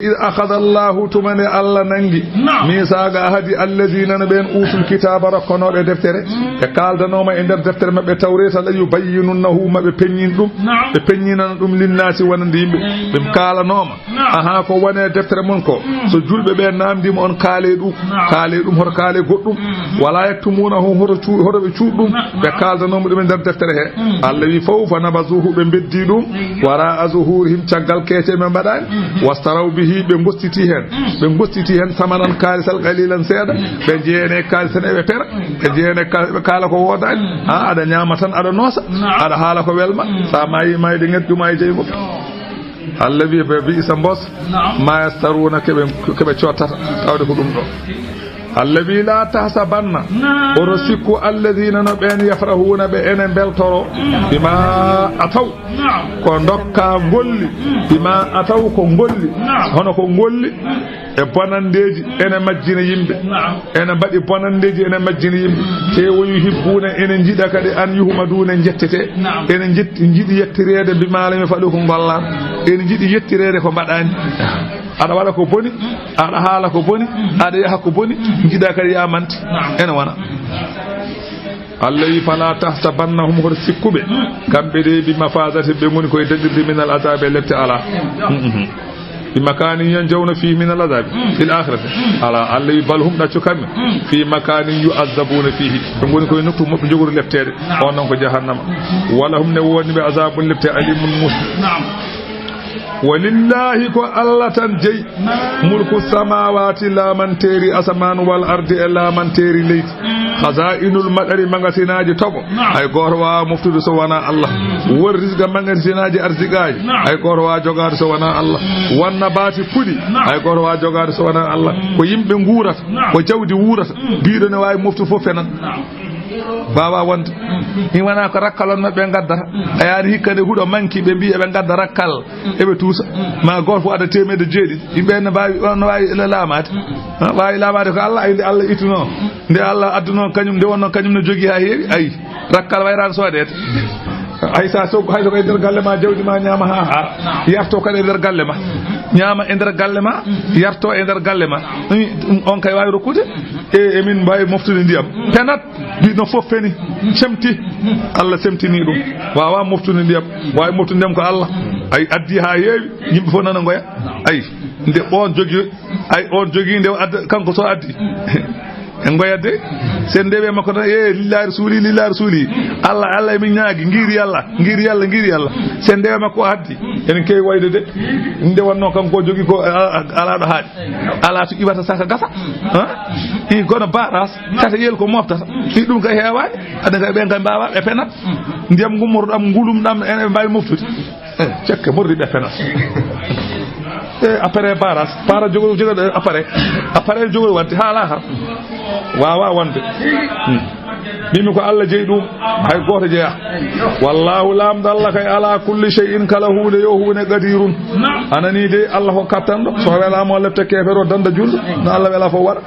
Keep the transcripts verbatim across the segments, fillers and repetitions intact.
إذ أخذ الله, tuma nde Allah nanngi, نعم. ميثاق عهد الذين, no ɓeen أوتوا الكتاب, rokkanooɓe deftere. Mm. Ɓe kaaldanooma e nder deftere maɓɓe Tawreeta, ليبيننه, ma ɓe peññin ɗum. نعم. Ɓe peññinana ɗum للناس, wonande yimɓe. Eey. Ɓe kaalanooma. Naam. Ahaa, ko woni e deftere mon ko. Mm. So julɓe ɓe naamndiima on, kaalee ɗum. Naam. Kaalee ɗum, hoto kaalee goɗɗum. Mm. ولا يكتمونه, hoto cu-, hoto ɓe cuuɗ ɗum. Naam. Ɓe kaaldanoo mo ɗum e nder deftere he. Mm. Allah wi fof, فنبذوه, ɓe mbeddi ɗum. Eey. وراء ظهورهم, caggal keece ɓe mbaɗaani. Mm. واشتروا به, ɓe ngostiti heen. Mm. Ɓe ngostiti heen ثمنا, kaalisal, قليلا, seeɗa. Mm. Ɓe njeene kaalis tan eɓe pera. Mm. Ɓe njeene kaalis, ɓe kaala ko woodaani. Mm. Ah, aɗa ñaama tan, aɗa noosa. Naam. Aɗa haala ko welma. Mm. Sa maayi, maayde ŋet, jumaa e jeygol. Yo. Allah wi ɓe, بئس, mbos, نعم. ما يشترون, keɓe, keɓe cottata, tawde ko ɗum ɗo. Allah wi, لا تحسبن, نعم. Oto sikku, الذين, no ɓeen, يفرحون, ɓe ene mbeltoro, بما أتوا, نعم. Ko ndokka ngolli, بما أتوا, ko ngolli, نعم. Hono ko ngolli, e bonanndeeji, ene majjina yimɓe. Naam. Ene mbaɗi bonanndeeji, ene majjina yimɓe. Te, ويحبون, ene njiɗa kadi, أن يحمدوا, nde njettete. Naam. Ene njetti-, njiɗi yettireede, بما لم يفعلوا, ko ngollaani. Ene njiɗi yettireede ko mbaɗaani. Aɗa waɗa ko boni, aɗa haala ko boni, aɗa yaha ko boni, njiɗa kadi yamante. Naam. Ene wona. Allah wi, فلا تحسبنهم, hoto sikku ɓe, kamɓe de, بمفازة, ɓe ngoni koye daɗirde, من العذاب, e lepte, alaa. Mm-hmm. بمكان ينجون فيه من العذاب في الآخرة. Alaa, Allah wi, بل هم, ɗaccu kamɓe, في مكان يعذبون فيه, ɓe ngoni koye nokku maɓɓe jogori lepteede, on noon ko jahannama. ولهم, ne woodani ɓe, عذاب, lepte, أليم, muus. Naam. ولله, ko Allah tan jeyi, ملك السماوات, laamanteeri asamaan, والأرض, e laamanteeri leydi. خزائن المطر, magasinaaji toɓo, naam. Hay gooto waawaa moftude so wonaa Allah. Wal rizqa, magasinaaji arsiqaaji, naam. Hay gooto waawaa jogaade so wonaa Allah. Wan nabaati, puɗi, naam. Hay gooto waawaa jogaade so wonaa Allah. Ko yimɓe nguurata, naam. Ko jawdi wuurata, biiɗo ne waawi moftude fof, fenan. Naam. Waawaa wonde. Ɗum wonaa ko rakkal on maɓɓe ngaddata. A yaani hikka nde huɗo manki, ɓe mbiyi eɓe ngadda rakkal, eɓe tuusa. Ma gooto fof adda teemedde jeeɗiɗi. Yimɓe ne mbaawi, on no waawi la-, laamaade. Ha, waawi laamaade ko Allah, ay, nde Allah ittunoo. Nde Allah addunoo kañum, nde wonnoo kañum no jogii haa heewi, ay, rakkal wayraani soodeede. Hay so, hay so ko e nder galle ma, jawdi ma ñaama haa haara. Yarto kadi e nder galle ma. Ñaama e nder galle ma, yarto e nder galle ma. Ɗum, on kay waawi rokkude. E, emin mbaawi moftude ndiyam. Penat. Mbiɗo fof feni, semti. Allah semtini ɗum. Waawaa moftude ndiyam. Waawi moftude ndiyam ko Allah. Ay, addi haa heewi, yimɓe fof nana ngoya. Ay, nde on jogii, ay, on jogii nde adda, kanko so addi. E ngoya de. Sen ndewe makko tan, e, lillahi rasuli, lillahi rasuli. Allah, Allah, emin ñaagi, ngiri Allah, ngiri Allah, ngiri Allah. Sen ndewe makko o addi. Enen kewi wayde de. Nde wonno kanko o jogii ko, a, a, alaa ɗo haaɗi. Alaa to iwata saka gasa. Ha? I gono baras, kata yel ko moftata. I ɗum kay heewaani. Aɗa kay ɓen kay mbaawa, ɓe penat. Ndiyam ngummoto ɗam, ngulum ɗam, ene ɓe mbaawi moftude. Eh, cekke morri ɓe penat. Eh, appareil baras, para jogo, jogo, eh, appareil. Appareil jogo watti haa laaha. Waawaa wonde. Hmm. Mbimi ko Allah jeyi ɗum, hay gooto jeyaa. Wallaahu, laamɗo Allah kay, alaa kulli shay'in, kala huunde yo huunde, qadiirun. Naam. A nanii de, Allah ko kattanɗo. So welaama o lepta keefeero, danda julɗo. No Allah wela fof waɗa.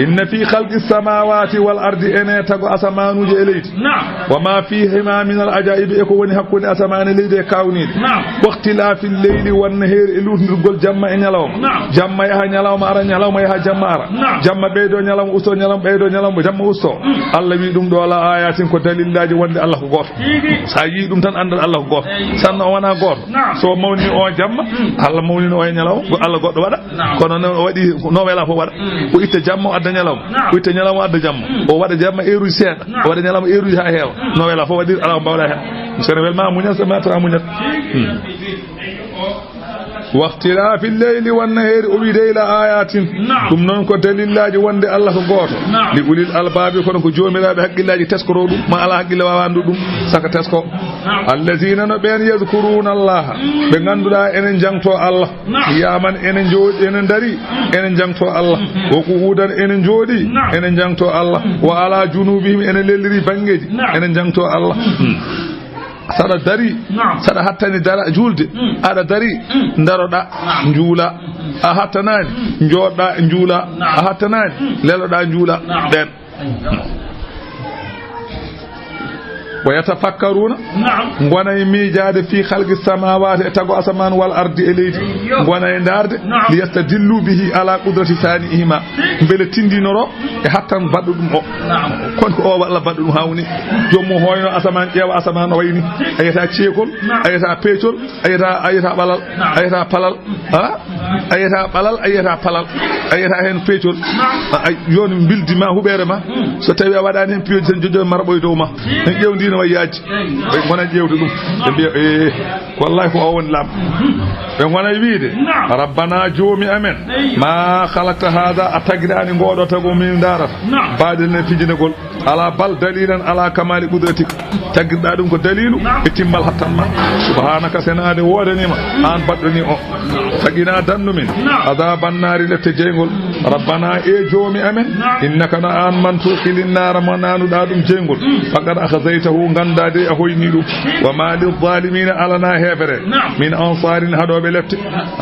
Inna fii khalqi samaawaati wal ardi, ene tago asamaanuuji e leydi. Naam. Wa maa fiihimaa minal ajaa'ibi, e ko woni hakkunde asamaan e leydi e kaawniiɗe. Naam. Wa ikhtilaafil layli wan nahaari, e luutndirgol jamma e ñalawma. Naam. Jamma yaha, ñalawma ara, ñalawma yaha, jamma ara. Naam. Jamma ɓeydo, ñalawma usto, ñalawma ɓeydo, ñalawma, jamma usto. Mm. Allah wi ɗum ɗo la ayatin, ko dalillaaji wonde Allah ko gooto. Tigi. So a yii ɗum tan, anndan Allah ko gooto. Eyi. Sanno o wonaa gooto. Naam. So o mawni o jamma, mm, Allah mawnino o e ñalawma, go-, Allah goɗɗo waɗa. Naam. Kono noon o waɗi no wela fof waɗa. Mm. O itta jamma, o adda ñalawma. Naam. O itta ñalawma, o adda jamma. Mm. O waɗa jamma eeruji seeɗa. Naam. O waɗa ñalawma eeruji haa heewa. Mm. No wela fof waɗir, alaa ko mbaawɗaa heen. So ne welma a muñat, so welma a muñat. Mm. Wa ikhtilaafi leyli wan nahaari, o wi de la ayatin. Naam. Ɗum noon ko dalillaaji wonde Allah ko gooto. Naam. Li ulil albaabi, kono ko joomiraaɓe hakkillaaji teskoro ɗum, ma alaa hakkille waawandu ɗum, saka tesko. Naam. Allaziina, no ɓeen, yazkuruuna Allaha, mm, ɓe ngannduɗaa ene njangto Allah. Naam. Qiyaaman, ene njooɗi, ene ndari, mm, ene njangto Allah. Mm. Wa qu'uudan, ene njooɗi, naam, ene njangto Allah. Mm. Wa alaa junuubihim, ene lelliri banngeeji, naam, ene njangto Allah. Mm. Mm. Saɗa dari, naam, saɗa hattani dara, juulde, mm, aɗa dari, mm, ndaroɗaa, naam, njuula. Mm. A hattanaani, mm, njooɗɗaa, njuula. Naam. A hattanaani, mm, leloɗaa, njuula. Naam. Ɗeen. Wa yatafakkaruuna, naam, ngona e miijaade fii khalqi samaawaati, e tago asamaan, wal ardi, e leydi. Eyyo. Ngona e ndaarde, naam, liyastadillu bihi ala qudrati saani'ihima, mbele tinndinoro e hattan baɗɗo ɗum o. Naam. Kon ko o Allah baɗɗo ɗum haa woni. Joom mo hoyno asamaan, ƴeewa asamaan o wayni. A yiyata ceekol, naam, a yiyata peecol, a yiyata, a yiyata ɓalal, naam, a yiyata palal. Ha? A yiyata ɓalal, a yiyata palal, a yiyata heen peecol. A, a, yon mbildi ma, huɓeere ma. So tawi a waɗaani heen piyoji tan, jojo mara ɓoy dow ma. En ƴeewndi no wayi yaaji. Ɓe ngona ƴeewde ɗum. Ɓe mbiya, "Eh, wallahi ko o woni Laamɗo." Ɓe ngona wiide, "Rabbana, joomi amen, ma khalaqta hadha, a tagiraani ngoɗo tago min ndaarata. Baɗel ne fijinagol." Ala bal dalilan ala kamali qudratik. Tagirɗa ɗum ko dalilu e timmal hattan ma. Subhanaka, senaade woodaniima, aan baɗɗo ni o. Faqina, dannu min, adhaban naari, lette jeyngol. Rabbana, e joomi amen, innaka, no aan man, tudkhilin naara, mo naanuɗa ɗum jeyngol. Faqad akhzaytahu, nganndaa de a hoyni ɗum. Wa ma lil zalimina, alana heefere, min ansarin, haɗooɓe lette.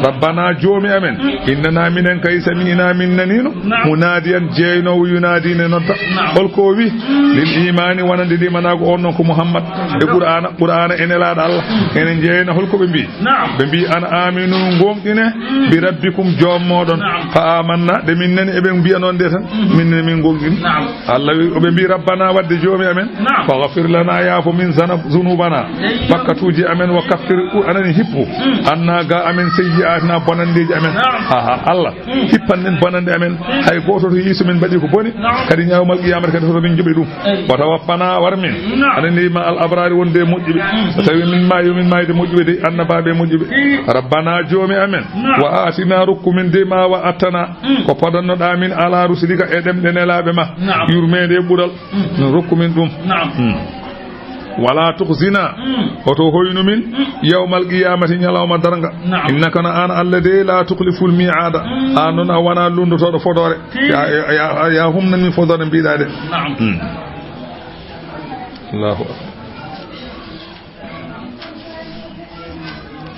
Rabbana, joomi amen, innana, minen kay, sami'na, min naniino, naam, munaadiyan, jeeynoowo, yunaadi, ne nodda. Naam. Hol ko o wi? Lil imaani, wonande limanaagu, on noon ko Muhammad. E Qur'aana, Qur'aana e nelaaɗo Allah. Ene jeeyna, hol ko ɓe mbi? Naam. Ɓe mbi, an aminu, ngoonɗine, bi rabbikum, joom mooɗon. Naam. Fa amanna, de min nani eɓe mbiya noon de tan, min ne min ngoonɗini. Naam. Allah wi, ɓe mbi, rabbana, wadde joomi amen. Naam. Faghfir lana, yaafo min zana-, zunubana, bakkatuuji amen, wa kaffir, u-, anani hippu, anna, ga amen, sayyi'atina, bonanndeeji amen. Naam. Aha, Allah, hippan en bonannde amen. Hay gooto to yeeso men mbaɗi ko boni, naam, kadi yawmal qiyamata kadi hoto min njoɓe ɗum. Wa tawaffana, war min, naam, anani ma al abrari, wonde moƴƴuɓe. So tawi min maayi, yo min maayde moƴƴuɓe de, annabaaɓe moƴƴuɓe. Rabbana, joomi amen, naam, wa atina, rokku min de ma wa attana, ko podannoɗa min, ala rusulika, e ɗemɗe nelaaɓe ma. Naam. Yurmeende e ɓural. No rokku min ɗum. Naam. Hmm. Wala tukhzina. Hmm. Oto hoynu min. Hmm. Yawmal qiyamati, ñalawma darnga. Naam. Innaka, no aan Allah de, la tukhliful mi'ada. Hmm. Aan noon a wona lundotooɗo fodoore. Hmm. Ya, ya, ya, ya humnan min fodoore mbiɗa de. Naam. Hmm. Allahu akbar.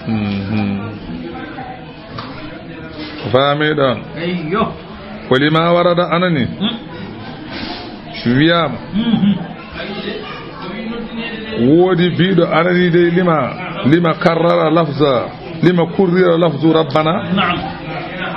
Mhm. Faami ɗon? Eyyo. Ko lima warada anani. Mm. Wiyaama. Mhm. Woodi biiɗo anani de lima, lima karrara lafza, lima kurrira lafzu rabbana. Naam.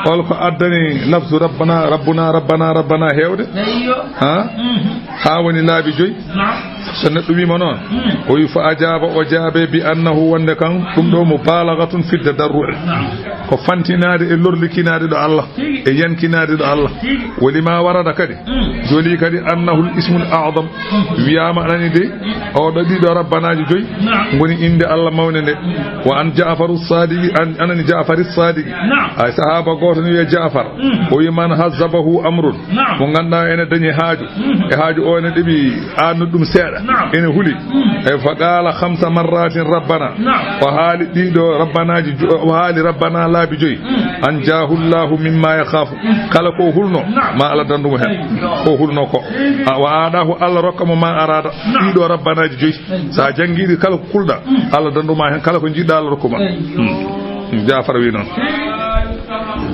Hol ko addani lafzu rabbana, rabbuna, rabbana, rabbana heewde? Eyyo. Ha? Mhm. Haa woni laabi joyi? Naam. So neɗɗo wiima noon, mm, o wi fa ajaaba, o jaabe bi annahu, wonde kan ɗum ɗo mubalaghatun fi tadarru'i. Naam. Ko fantinaade e lorlikinaade ɗo Allah, tigi, e yankinaade ɗo Allah. Tigi. Wa lima warada kadi, mm, joli kadi, annahu al ismul a'zam. Mm. Wiyaama anani de, mm, o ɗo ɗiɗo rabbanaaji joyi, naam, ngoni innde Allah mawnde nde. Mm. Wa an Ja'faru Sadiqi, an, anani Ja'fari Sadiqi. Naam. Ay sahaaba gooto ne wiya Ja'far. Mm. O wi man hazzabahu amrun. Naam. Mo ngannduɗaa ene dañi haaju. Mhm. E haaju o ene ɗeɓi aannude ɗum seeɗa. Naam. Ene huli. Mhm. E fa qaala khamsa marratin rabbana. Naam. O haali ɗiɗo rabbanaaji jo-, o haali rabbana laabi joyi. Mhm. Anjaahu Allahu mimma yakhafu. Mhm. Kala ko hulno, naam, ma Allah dandu mo hen. Eyyo. Ko hulno ko. Eyyo. A, wa aadahu, Allah rokka mo ma araada. Naam. Ɗiɗo rabbanaaji joyi. Eyyo. Sa janngiɗi kala ko kulɗa, mhm, Allah dandu ma hen. Kala ko jiɗɗa Allah rokku ma. Eyyo. Mhm. Jaafar wi noon.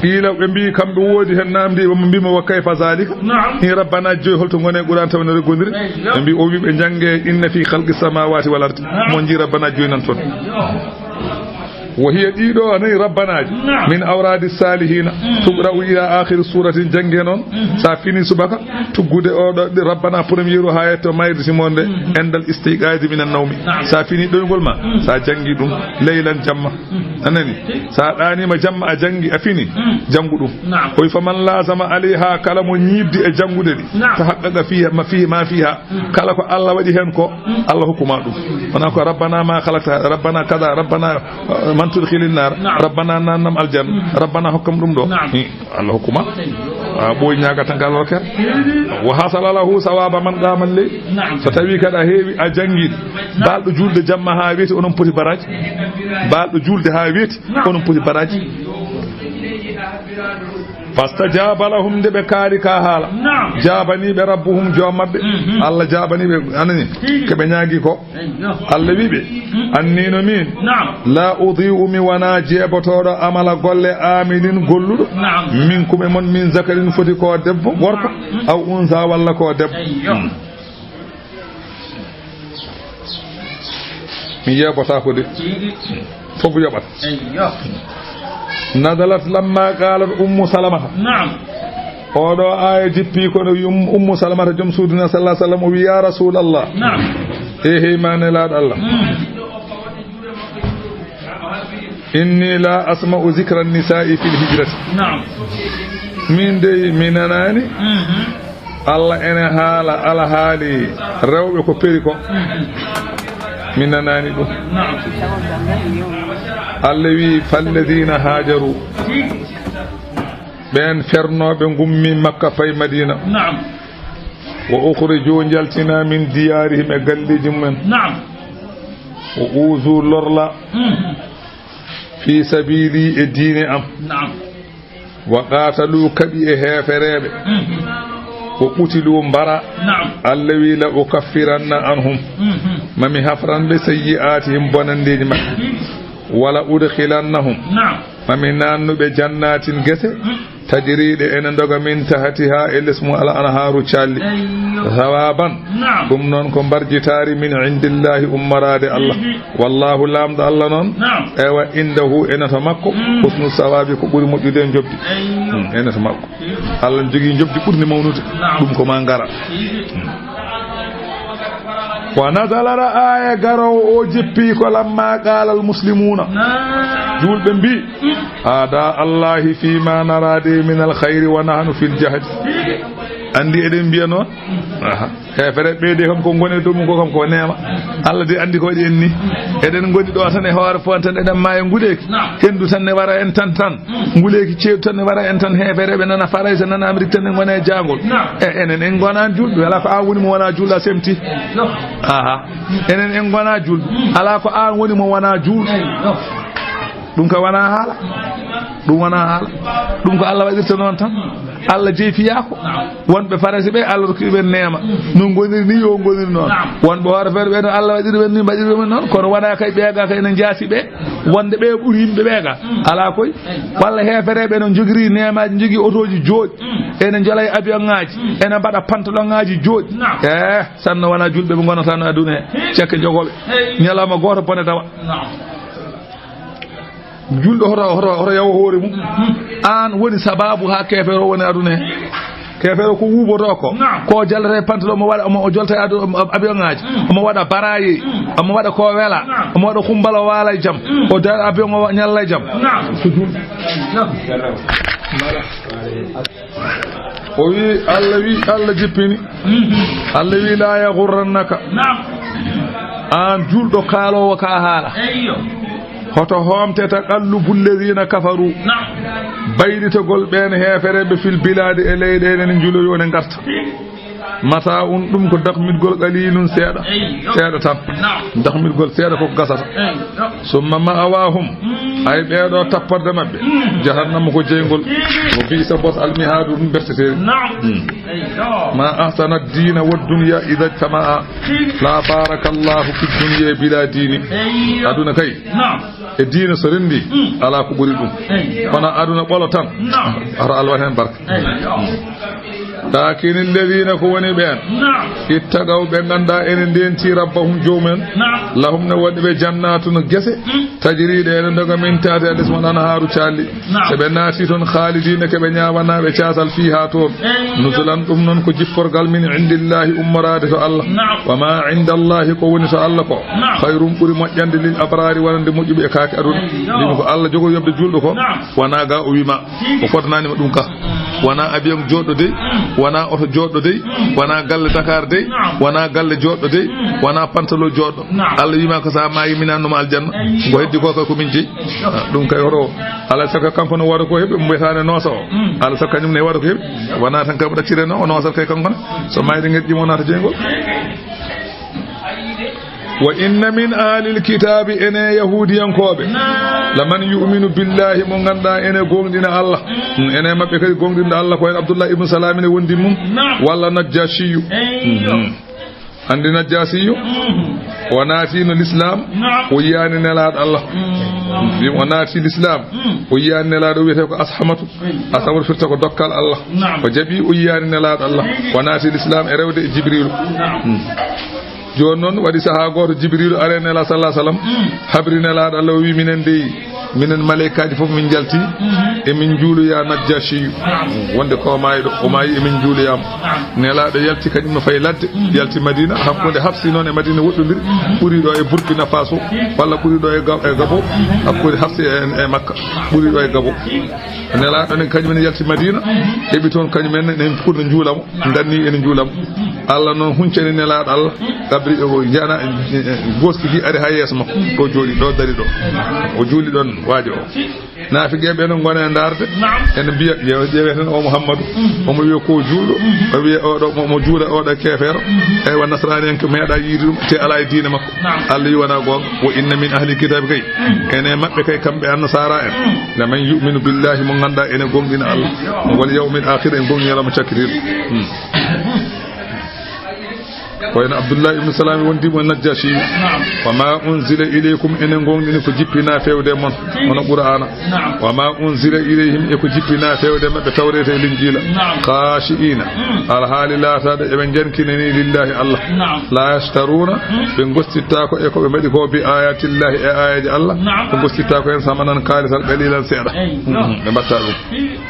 Qiila, ɓe mbi kamɓe woodi heen naamndi, ɓe mbi mo, "Wa kayfa zaalika?" Naam. Ni rabbanaaji joyi, holto ngoni e Qur'aan taw ene reggondiri? Eyyo. Ɓe mbi, o wi ɓe, njannge, "Inna fi khalqi samaawaati wal ardi." Naam. Mo njii rabbanaaji joyi nan toon. Eyyo. Wa hiya, ɗiɗo anayi rabbanaaji. Naam. Min awraadi saalihiina. Mm. Tuqra'u ila aakhiri suuratin, njannge noon. Mm. Sa fini subaka, tuggude o ɗo, ɗi rabbana premier o haa yetto mayde si monde, mm, endal istiqaadi minan nawmi. Naam. Sa fini ɗoyngol ma, mm, sa janngi ɗum, leylan jamma. Mm. A nani? Sa ɗaaniima jamma, a janngi, a fini, mm, janngu ɗum. Naam. O wi, "Faman lazama alayha," kala mo ñiiɓdi e janngude ɗi, naam, tahaqqaqa fiha ma, fihi ma fiha, mm, kala ko Allah waɗi heen ko, mm, Allah hokku ma ɗum. Wonaa ko, "Rabbana ma khalaqta, rabbana kada, rabbana, uh, man tudkhilin nar, naam, rabbana nannam aljanna, mm, rabbana hokkam ɗum ɗo." Naam. Hi, Allah hokku ma. A ɓooyi ñaaga tan ka Allah rokkere. Wa hasala lahu sawaba man qama al-layl. Naam. So tawi kadi a heewi, a janngi, naam, baalɗo juulde jamma haa weeti, onon poti baraaji. Baalɗo juulde haa weeti, naam, onon poti baraaji. Fastajaba lahum, nde ɓe kaali ka haala. Naam. Jaabani ɓe rabbuhum, joom maɓɓe. Mhm. Allah jaabani ɓe, anani, tigi, ko ɓe ñaagi ko. Eyyo. Allah wi ɓe, mm, annino min, naam, la udi'u, mi wona jeebotooɗo, amala golle, amilin, golluɗo, naam, minkum, e mon, min zakarin, foti ko debbo, worko, mm, aw unsa, walla ko debbo. Eyyo. Mm. Mi yeɓotaako de. Fof yoɓat. Eyyo. Nazalat lamma qalat Ummu Salamata. Naam. Oɗo aaya jippi kono yum-, Ummu Salamata, joom suudu na, sallallahu alaihi wasallam, o wi, "Ya Rasulallah." Naam. E hey ma nelaaɗo Allah. Mm. "Inni la asma'u zikra nisa'i fil hijrati." Naam. Min dey mi nanaani. Mhm. Allah ene haala alhaali rewɓe ko peri ko. Mi nanaani ɗum. Naam. Allah wi, "Falladina hajaru." Ɓeen fernooɓe ngummi Makka pay Madina. Naam. "Wa ukhriju", njaltina min diyarihim e galleeji mumen. Naam. "Wa uzu", lorla. Mhm. "Fi sabili", e diine am. Naam. "Wa qatalu", kaɓi e heefereeɓe. Mhm. "Wa qutilu", mbara. Naam. Allah wi, "La ukaffiranna anhum", mhm, mami hafran ɓe, "sayyi'atihim", bonandeeji maɓɓe. Mhm. "Wa la udkhilannahum", naam, mami nannuɓe, "jannatin", gese. Mhm. "Tajri", ɗe ene ndoga, "min tahtiha", e les mum, "al anharu", calli. Eyyo. "Thawaban", naam, ɗum noon ko mbarjitaari, "min indillahi", ummoraade Allah. Mhm. "Wallahu", laamɗo Allah noon, naam, ewa, "indahu", ene to makko, mm, "husnu thawabi", ko ɓuri moƴƴude e njoɓdi. Eyyo. Mm, ene to makko. Mm. Allah ne jogii njoɓdi ɓurndi mawnude. Naam. Ɗum ko ma ngara. Mm. Mm. Wa nazalara, aaya garoowo o jippi ko lamma qala al muslimuna. Naam. Juulɓe mbi, Mm. "Ada Allahi fi ma narade min al khayri wa nahnu fil jahdi." Anndi eɗen mbiya noon. Aha. Heefere ɓeyde kam ko ngone dow mum ko kam ko neema. Allah de anndi ko waɗi en ni. Eɗen ngoni ɗo tan e hoore pon tan eɗen maayo nguleeki. Naam. Henndu tan ne wara en tan tan. Mm. Nguleeki ceeɗu tan ne wara en tan, heefereeɓe nana Farayse, nana Amérique tan ne ngona e jaangol. Naam. E enen en ngona juulɓe, alaa ko aan woni mo wona juulɗo a semti. Yo. Aha. Enen en ngona juulɓe. Mm. Alaa ko aan woni mo wona juulɗo. Yo. Ɗum ka wona haala. Ɗum wona haala. Ɗum ko Allah waɗirta noon tan. Allah jeyi fiyaako. Naam. Wonɓe Farayse ɓe, Allah rokki ɓe neema. Mm. No ngoniri ni, yo ngoniri noon. Naam. Wonɓe hoore feere ɓe no Allah waɗiri ɓe ni, mbaɗiri ɓe noon. Kono wona kay ɓeega kay ene jaasi ɓe. Wonde ɓe ɓuri yimɓe ɓeega. Mm. Alaa koy. Walla heefereɓe no njogiri neemaaji, njogii otooji jooɗi. Mm. Ene njola e avion ŋaaji. Mm. Ene mbaɗa pantalon ŋaaji jooɗi. Naam. Eh, sanno wona juulɓe ɓe ngonata no aduna he. Hey. Cekke jogoɓe. Hey. Ñalawma gooto bone tawa. Naam. Juulɗo hoto, hoto, hoto yawo hoore mum. Mhm. Aan woni sababu haa keefeero woni aduna he. Keefeero ko wuuboto ko. Naam. Ko jalata e pantalon, omo waɗa, omo, o jolta e adu-, avion ŋaaji. Mm. Omo waɗa baraye. Mm. Omo waɗa ko wela. Naam. Omo waɗa kumbal o waala e jam. Mm. O dara avion o wa-, ñalla e jam. Naam. So juulɗo. Naam. O wi, Allah wi, Allah jippini. Mhm. Allah wi, "La yaghurrannaka." Naam. Aan juulɗo kaaloowo ka haala. Eyyo. Hoto hoomte taqallubu alladhina kafaru. Naam. Baylitagol ɓeen heefereɓe fil biladi e leyɗeele ne njuloyo ne ngarta. Mata'un, ɗum ko dakmitgol qalilun seeɗa. Eyyo. Seeɗa tan. Naam. Dakmitgol seeɗa ko gasata. Eyyo. Summa ma'awahum. Mm. Ay ɓeeɗo tapporde maɓɓe. Mm. Jahannama ko jeyngol. Mm. Wa bi'sa bos almihadu ɗum berteteeri. Naam. Mm. Eyyo. Ma ahsana ad-dina wa dunya idha ijtama'a. Mm. La barakallahu fi dunya bila dini. Eyyo. Aduna kay. Naam. E diina so renndi, mm, alaa ko ɓuri ɗum. Eyyo. Kono aduna ɓolo tan. Naam. Hara Allah waɗa heen barka. Eyyo. Mm. Lakin alladhina, ko woni ɓeen. Naam. Ittaqaw, ɓe nganndaa ene ndenti rabbahum joomumen. Naam. Lahum, ne waɗi ɓe jannatun gese. Mm. Tajri, ɗe ene ndoga min tahtiha les mum al anharu calli. Naam. So ɓe naati toon khalidina, ke ɓe ñaawanaaɓe caasal fiha toon. Eyyo. Nuzulan, ɗum noon ko jipporgal min indillahi ummoraade to Allah. Naam. Wa ma indallahi, ko woni to Allah ko. Naam. Khayrun, ɓuri moƴƴande lil abrari, wonande moƴƴuɓe e kaake aduna. Eyyo. Mbimi ko Allah jogo yoɓde juulɗo ko. Naam. Wona ga o wima. O fotanaanima ɗum ka. Wona avion jooɗɗo dey, wona oto jooɗɗo dey, wona galle Dakar dey, wona galle jooɗɗo dey, wona pantalon jooɗɗo. Naam. Allah wiima ko sa maayi mi nannduma aljanna. Eyyo. Ko heddi ko kay ko min jeyi. Ah, ɗum kay hoto. Alaa sakka kanko no waɗa ko heɓi, mbiyataane noosa o. Mm. Alaa sakka kañum ne waɗa ko heɓi. Wona tan kay mo ɗaccire no, o noosat kay kanko ne. So maayde ngeɗ ƴimo naata jeyngol. Wa inna min ahlil kitaabi, ene yahuudiyankooɓe, naam, laman yu'minu billahi, mo ngannduɗaa ene goongɗina Allah. Mm. Ene maɓɓe kadi goongɗinɗo Allah ko en Abdullah ibn Salam ene wondi mum. Naam. Walla Najjaashiyu. Eyyo. Mhm. Anndi Najjaashiyu? Mhm. O naatino l'islam, naam, o yiyaani nelaaɗo Allah. Mm. Wi o naati l'islam, mm, o yiyaani nelaaɗo wiyetee ko Ashamatu. Eyyo. Ashamatu firta ko dokkal Allah. Naam. O jaɓi, o yiyaani nelaaɗo Allah. Eyyo. O naati l'islam e rewde e Jibriilu. Naam. Mm. Jooni noon, waɗi sahaa gooto, Jibriilu ari e Nelaaɗo, sallallahu alaihi wasallam, habri Nelaaɗo Allah, o wi, "Minen dey, minen maleykaaji fof min njalti, emin njuulu ya Najjashi." Wonde ko maayɗo, o maayi, emin njuulu yaama. Nelaaɗo yalti kañum ne fayi ladde, yalti Madina, hakkunde Hafsi noon e Madina woɗɗondiri, ɓuri ɗo e Burkina Faso, walla ɓuri ɗo e Ga-, e Gabon, hakkunde Hafsi e, e Makka, ɓuri ɗo e Gabon. Nelaaɗo ne kañum ne yalti Madina, heɓi toon kañum en ne foti njuula mo, danni ene njuula mo. Allah noon huncani Nelaaɗo Allah, ɗaɓri o jana, goski gi ari ha yeeso makko, ɗo jooɗi, ɗo dari ɗo. O juuli ɗon waajo o. Naafiqeeɓe no ngona e ndaarde, ene mbiya, ƴeewe, ƴeewe tan o Muhammadu, omo wiya ko juulɗo, o wiya oɗo, mo, mo juula oɗo keefeero, eywa nasraaniyanke meeɗa yiide ɗum, te alaa e diine makko. Allah wi wona goonga, "Wa inna min ahli kitaabi kay." Ene maɓɓe kay kamɓe annasaara en. "Laman yu'minu billahi," mo ngannduɗaa ene gomɗina Allah. "Wal yawmil akhir," en gomɗina ñalawma cakkitiiɗo. Hmm. Ko wayno Abdullah ibn Salam wondiimo e Najjashi. "Wa ma unzila ilaykum," ene gomɗini ko jippina fewde mon, hono Qur'aana. "Wa ma unzila ilayhim," e ko jippina fewde maɓɓe Tawreeta e Linjiila. "Khashi'ina," alhaali laataade eɓe jankinani lillahi Allah. "La yashtaruna," ɓe gostittaako e ko ɓe mbaɗi ko, "bi ayatillahi," e ayaji Allah. "Ɓe gostittaako en samanan kaalisal qalilan seeɗa." Mhm, ɓe mbatta ɗum.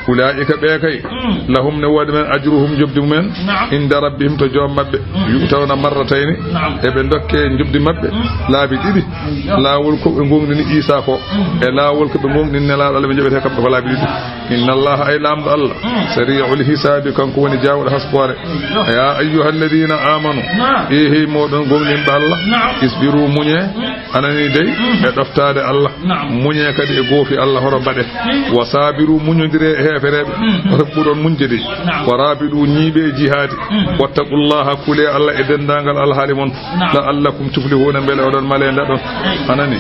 "Ulaika," ɓe kay, "lahum," ne woodi men, "ajruhum," jobdi mumen, "inda rabbihim," to joom maɓɓe. "Yu'tawna marratayni," eɓe dokke jobdi maɓɓe laabi ɗiɗi. Laawol ko ɓe gomɗini Isa ko, e laawol ko ɓe gomɗini Nelaaɗo Allah, ɓe joɓete kamɓe ko laabi ɗiɗi. "Inna Allaha," ay Laamɗo Allah, "sari'ul hisabi," kanko woni jaawɗo hasboore. "Ya ayyuhalladhina amanu," e hey moɗon gomɗinɓe Allah, "isbiru," muñe, anani dey, e ɗoftaade Allah. Muñe kadi e goofi Allah, hoto mbaɗe. "Wa sabiru," muñodire e heefereɓe, hoto ɓuron muñde dey. "Wa rabidu," ñiiɓe e jihaadi. "Wattaqullaha," kule Allah e denndaangal alhaali mon. "La'allakum tuflihuna," mbele oɗon male ndaɗon. Anani?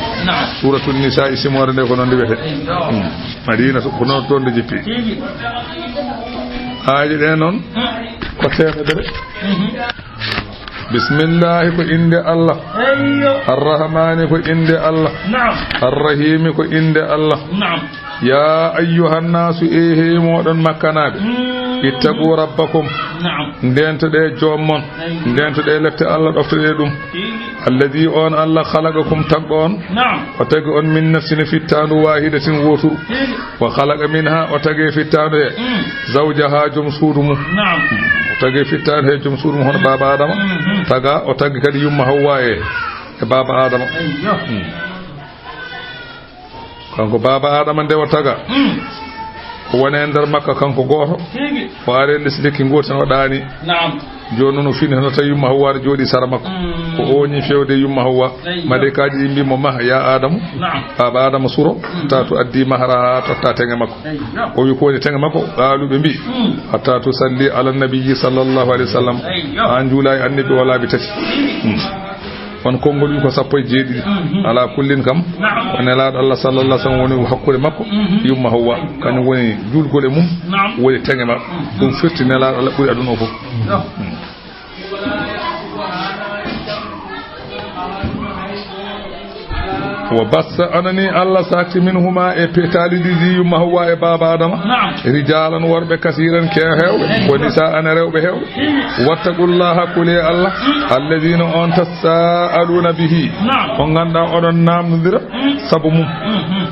Suratul Nisa'i, simoore nde ko noon nde wiyete. Hmm. Madina, ko noon toon nde jippi. Aaje ɗe noon ko teemedere. Bismillahi ko innde Allah. Arrahmani ko innde Allah. Arrahimi ko innde Allah. Ya ayyuhan nasu, e hey moɗon makkanaaɓe. Ittaqu rabbakum. Ndentoɗe joom mon. Ndentoɗe lette Allah, ɗoftoɗe ɗum. Alladhi, on Allah, khalaqakum, tagɗo on. O tagi on min nafsin, fittaandu, wahidatin, wooturu. Wa khalaqa minha, o tagi fittaandu he. Zawjaha, joom suudu mum. O tagi fittaandu he joom suudu mum, hono baaba Adama. Taga, o tagi kadi yumma Hawwa e, e baaba Adama. Kanko baaba Adama nde o taga, o woni e nder makka kanko gooto. O ari e les lekki ngooti tan o ɗaani. Jooni noon o fini hono tawi yumma Hawwa ne jooɗi sara makko. Ko o woni fewde yumma Hawwa. Maleykaaji ɗi mbi mo, "Mah, ya Adamu." Baaba Adama suro, hatta to addi mahra, totta teŋe makko. O wi ko woni teŋe makko, qaalu, ɓe mbi, "Hatta tusalli ala nabiyyi sallallahu alayhi wa sallam." An juula e annabi o laabi tati. On konngol wi ko sappo e jeeɗiɗi. Ala kullin kam, o Nelaaɗo Allah sallallahu alaihi wasallam woni hakkunde makko, yumma Hawwa, kañum woni juulgol e mum, woni teŋe makko. Ɗum firti Nelaaɗo Allah ɓuri aduna o fof. Wa bassa, anani Allah sakti, minhuma, e pe-, taali ɗiɗi, yumma Hawwa e baaba Adama, rijalan, worɓe, kasiran, ke heewɓe, wa nisaan, rewɓe heewɓe. Wattaqullaha, kule Allah, alladhina, on, tasaaluna bihi, on ngannduɗaa oɗon naamnondira sabu mum.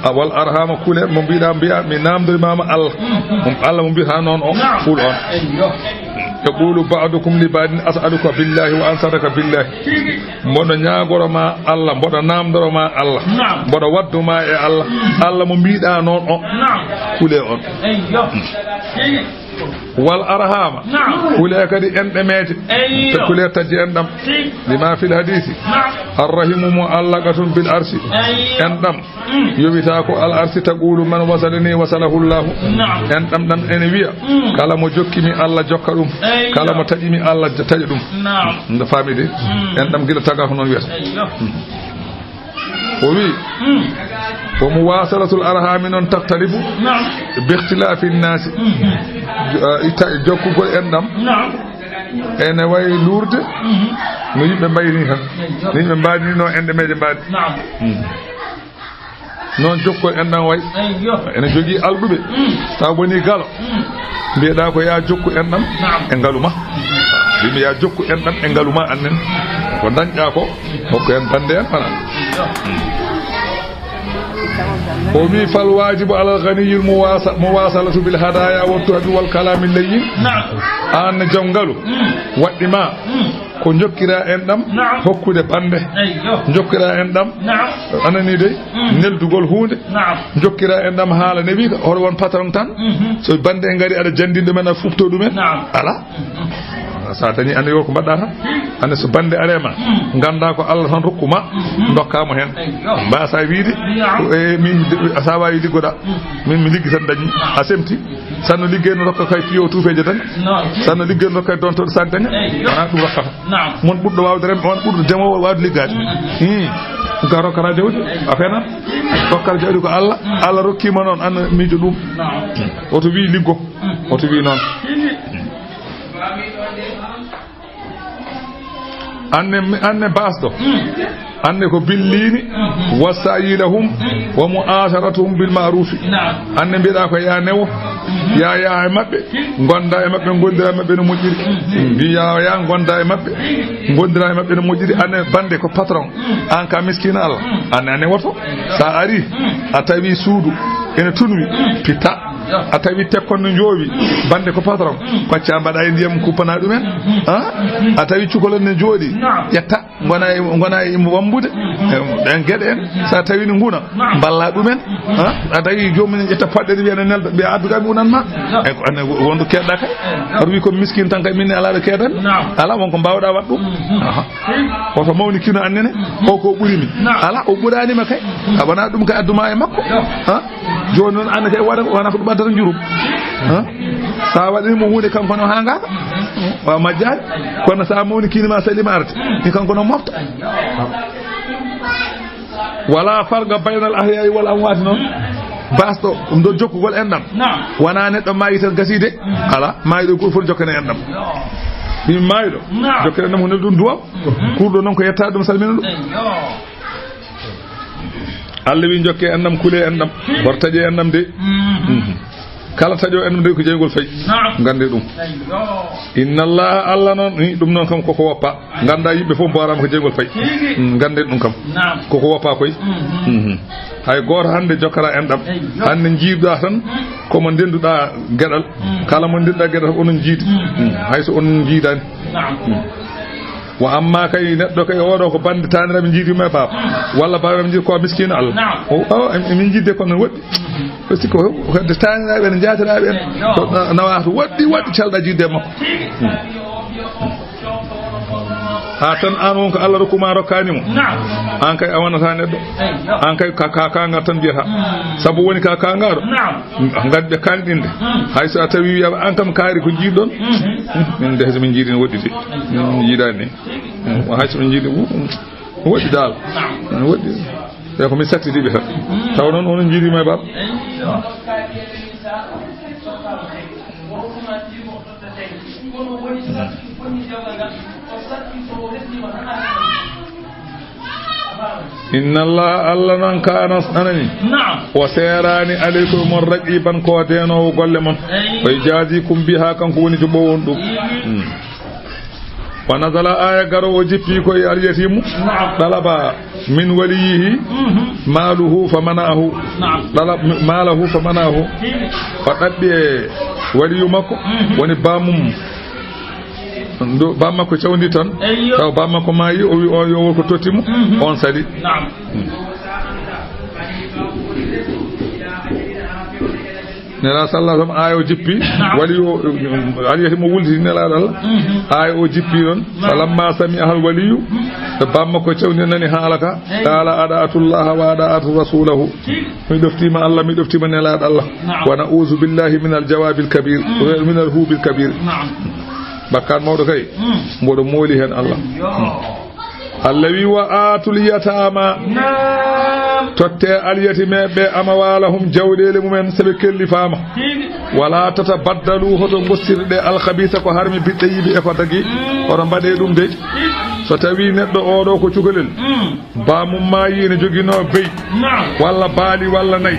A wal arhama, kule mo mbiɗa mbiya mi naamndorimaama Allah. Mo Allah mo mbiyata noon o, kul on. Yaqulu ba'dukum li ba'din, as'aluka billahi wa ansaraka billahi. Mboɗo ñaagoro ma Allah, mboɗo naamndoro ma Allah, mboɗo waddu ma e Allah. Allah mo mbiɗa noon o, kule on. Wal arhama. Kule kadi enɗam meeje. Te kule taji enɗam. Lima fil hadisi. Arrahimu mu'allaqatun bil arshi. Enɗam yowita ko al arshi, taqulu man wasalani wasalahu Allah. Enɗam ɗam ene wiya, kala mo jokki mi Allah jokka ɗum. Kala mo taƴi mi Allah taƴa ɗum. Nde faami de. Enɗam gila taga ko noon wiyata. O wi, wa muwasalatul arhami noon taktalifu bi ikhtilafi nnasi. Jo-, eh, ita-, jokkugol enɗam ene wayi luurde no yimɓe mbayri ni tan. No yimɓe mbaadi ni, no enɗam meeje mbaadi. Noon jokkol enɗam wayi. Ene jogii alɗuɓe. Taw woni galo. Mbiyeɗaa ko yaa jokku enɗam e ngalu ma. Mbimi yaa jokku enɗam e ngalu ma annen. Ko dañɗa ko, hokku hen bande en fana. O wi: "Fal wajibu alal ghaniyil muwasa-, muwasalatu bil hadaya wa tuhabi wal kalami layyin." Naam. An ne jawngalu, mm, waɗɗi ma, mm, ko jokkira en ɗam, naam, hokkude bande. Eyyo. Jokkira en ɗam, naam, anani de, mm, neldugol huunde. Naam. Jokkira en ɗam haala newi ka, hoto won patron tan. Mhm. So bande en ngari, aɗa jandi ɗumen, a fufto ɗumen. Naam. Ala. Mhm. Sa dañi, ande yo ko mbaɗɗa tan. Ande so bande arema, mm, ganda ko Allah tan rokku ma, mhm, dokka mo hen. Eyyo. Mbasa wiide, naam, e, min, sa wawi liggoɗa. Mhm. Min mi liggi tan dañi. Naam. A semti. Sanno liggey no rokka kay piyo tuufeje tan. Naam. Sanno liggey no rokka kay dontoɗo santeŋe. Eyyo. Wona ɗum rokkata. Naam. Mon ɓurɗo wawde rem, on ɓurɗo demowo wawde liggaade. Mm. Hmm. Ka rokkata jawdi, a fena. Rokkata jawdi ko Allah. Mm. Allah rokkima noon, an miijo ɗum. Naam. Oto wi liggo. Mm. Oto wi noon. Anne, anne basɗo. Mm. Anne ko billini, mhm, wa sa'yi lahum, mhm, wa mu'asharatuhum bil ma'rufi. Naam. Anne mbiɗa ko ya newo, mhm, ya, ya e maɓɓe, gonda e maɓɓe, gondira e maɓɓe no moƴƴiri. Mhm. Mbi ya, ya gonda e maɓɓe, gondira e maɓɓe no moƴƴiri. Anne bande ko patron, mhm, an ka miskina Allah. Mhm. Anne, anne woto. Sa ari, mhm, a tawi suudu ene tunwi, mhm, pitta. A tawi tekkon no joowi, bande ko patron, mhm, pacca mbaɗa e ndiyam kuppana ɗumen. Mhm. Ha? Mhm. A tawi cukalon ne jooɗi, naam, ƴetta. Gona e, gona e mo wambude. Mhm. Eh, ɗen geɗe en, sa tawi ne nguna, naam, mballa ɗumen. Mhm. Ha? A tawi joomum en ƴetta paɗɗe ɗe, wiya ne nelda, ɓe addu kam unan ma. Naam. E ko ane wondu keɗɗa kay. Eh, naam. Aɗa wi ko miskin tan kay, min ne ala ɗo keɗan. Naam. Ala won ko mbawɗa waɗ ɗum. Mhm. Aha. Oto mawni kino annene, mhm, o ko ɓuri mi. Naam. Ala, o ɓurani ma kay. Mhm. A wona ɗum kay adduma e makko. Yo. Ha? Joni noon, an kay, wona, wona ko ɗum addata njurum. Ha? Sa waɗani mo huunde, kanko no hangaka. Wa majjani. Kono sa mawni kini ma, salima arde. Ni kanko no mofta. Wala farqa baynal ahya'i wal amwati noon. Basɗo, ndo jokkugol enɗam. Naam. Wona neɗɗo mayi tan gasi de. Ala, mayiɗo ko foti jokkane enɗam. Min mayiɗo. Naam. Jokkane enɗam ko nelɗum duwam. Mhm. Kurɗo noon ko yetta ɗum, salmina ɗum. Eyyo. Allah wi, jokke enɗam, kule enɗam, wor taƴe enɗam de. Mhm. Mhm. Kala taƴo enɗam de ko jeygol fayi. Naam. Gande ɗum. Eyyo. Inna Allah, Allah noon, ni ɗum noon kam koko woppa. Ganda yimɓe fof mborama ko jeygol fayi. Tigi. Mm, gande ɗum kam. Naam. Koko woppa koy. Mhm. Mhm. Hay goto hande jokkata enɗam. Eyyo. Hande jiiɗa tan, mhm, komo ndenduɗa geɗal. Mhm. Kala mo ndenduɗa geɗal, onon jiidi. Mhm. Mm. Hay so onon jiidani. Naam. Mm. Wa amma kay neɗɗo kay oɗo ko bande taniraɓe jiidi ma e baaba. Mm. Walla baaba jiidi ko miskino Allah. Naam. O, o, em-, emin jiide kono woɗɗi. Mhm. Parce que ko, ko hedde taniraɓe ne jatiraɓe en. Eyyo. Ko na-, nawa to woɗɗi, woɗɗi calɗa jiide makko. Mm. Ha tan an won ko Allah rokkuma, rokkani mo. Naam. An kay a wonata neɗɗo. Eyyo. An kay ka, ka, ka ngar tan mbiyata. Mm. Sabu woni ka, ka ngaro. Naam. Ngadi ɓe kanɗinde. Mm. Hay so a tawi wiya an kam kaari ko jiiɗon. Mm. Min de so min jiiɗi no woɗɗi de. Min jiiɗani ni. Mm. Hay so min jiiɗi, mm, woɗɗi dal. Naam. Woɗɗi. Ɓe ko min sattidi ɓe tan. Mm. Taw noon onon jiiɗi ma e baaba. Eyyo. Inna Allah, Allah noon, kana, anani. Naam. O seerani aleykum mon raqiban, ko denowo golle mon. Eyyo. O jazikum biha, kanko woni joɓowo on ɗum. Mm. Mm. Wa nazala, aya garo o jippi ko e alyatimu. Naam. Talaba min waliyihi, mhm, maluhu fa mana'ahu. Naam. Talab malahu fa mana'ahu. Tigi. O ɗaɓɓi e waliyu makko, mhm, woni bamum. Ndu, bammakko cawndi tan. Eyyo. Taw bammakko maayi, o wi on yo won ko totti mo, mhm, on sali. Naam. Hmm. Nela sallallahu alaihi wasallam, ayo jippi, naam, wali o, aliyati mo wulti nela dal. Mhm. Ayo o jippi non. Naam. Falamma sami'ahal waliyu, mhm, bammakko cawndi nani haalaka, eyyo, qala ada'atullaha wa ada'atu rasulahu. Tigi. Mi ɗoftima Allah, mi ɗoftima nela Allah. Naam. Wa na'uzu billahi minal jawabil kabir, mhm, minal hubil kabir. Naam. Bakkaat mawɗo kay, mm, mboɗo mooli heen Allah. Yo. Mm. Allah wi, "Wa aatul yataama." Naam. Totte alyatimeeɓe ɓe amwaalahum, jawɗeele mumen, so ɓe kellifaama. Tigi. "Wala tatabaddalu," hoto ngossirɗe, "al khabiisa," ko harmi, "bit tayyibi," e ko tagi. Mm. Hoto mbaɗe ɗum de. Tigi. So tawii neɗɗo oo ɗoo ko cukalel, baamum maayi ene joginoo beyi, walla baali, walla nayi,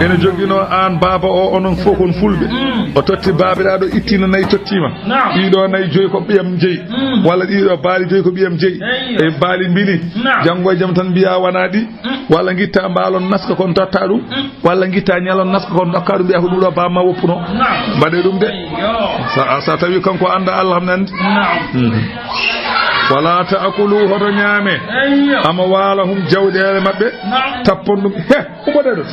ene joginoo aan baaba oo, onon fof kon fulɓe, o totti baabiraaɗo, ittiino nayi, tottiima. Ɗiiɗoo nayi, joyi ko ɓiyam jeyi, walla ɗiiɗoo baali, joyi ko ɓiyam jeyi. E baali mbili, janngo e jam tan mbiyaa wonaa ɗi, walla ngittaa mbaalon naska kon tottaa ɗum, walla ngittaa ñalon naska kon ndokkaa ɗum, mbiyaa ko ɗum ɗoo baaba maa woppunoo. Mbaɗee ɗum de. Sa, sa tawi kanko anndaa, Allah kam ne anndi. Mhm. Wala ta'kulu, hoto ñaame, amwalahum, jawɗeele maɓɓe, tappon ɗum. He, ummoɗee ɗo.